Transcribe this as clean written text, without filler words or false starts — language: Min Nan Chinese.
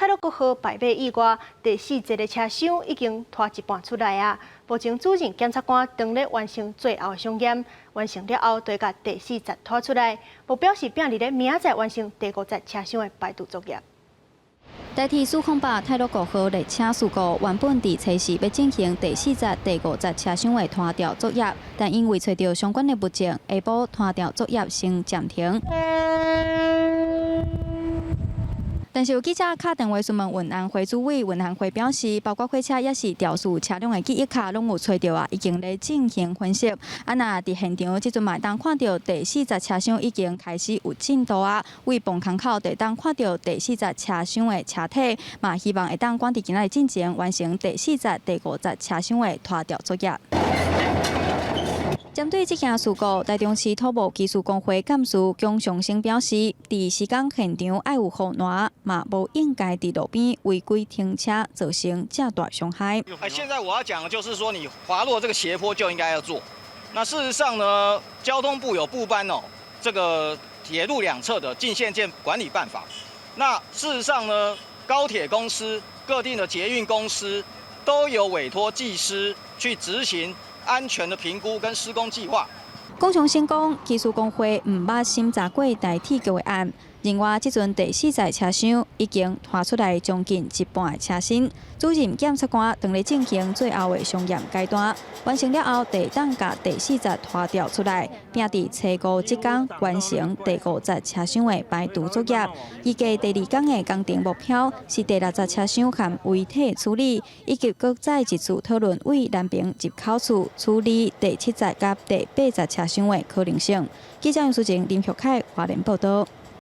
太魯閣號敗馬意外，第四節的車廂已經拖一半出來啊！目前主任檢察官正咧完成最後相驗，完成了後，就會共第四節拖出來，目標是拼佇咧明仔載完成第五節車廂的排除作業。台鐵408太魯閣號列車事故，原本佇初四欲進行第四節、第五節車廂的拖吊作業，但因為揣著相關的物證，下晡拖吊作業先暫停。但是有記者敲電話詢問運安會主委，運安會表示，包括火車抑是肇事車輛的記憶卡攏有揣著啊，已經咧進行分析。啊，若佇現場這陣嘛會當看著第四節車廂已經開始有進度啊，對磅空口就會當看著第四節車廂的車體，嘛希望會當趕佇今仔日進前完成第四節、第五節車廂的拖吊作業。針對這件事故，台中市土木技師公會幹事蔣長生表示，佇施工現場愛有護欄，嘛無應該佇路邊違規停車，造成這大傷害。哎，現在我要講的就是說，你滑落這個斜坡就應該要做。那事實上呢，交通部有部頒哦，這個鐵路兩側的禁限線管理辦法。那事實上呢，高鐵公司、各地的捷運公司都有委託技師去執行安全的評估跟施工計劃。龔長生講，技師公會毋捌審查過台鐵局的案，另外這陣第四節車廂已經拖出來將近一半的車身，主任檢察官正咧進行最後的相驗階段，完成了後，就會當共第四節拖吊出來，並佇初五這工完成第五節車廂的排除作業。預計第二工的工程目標是第六節車廂和遺體處理，以及閣再一次討論對南平入口處處理第七節佮第八節車廂的可能性。記者楊淑靜、林玉凱，花蓮報道。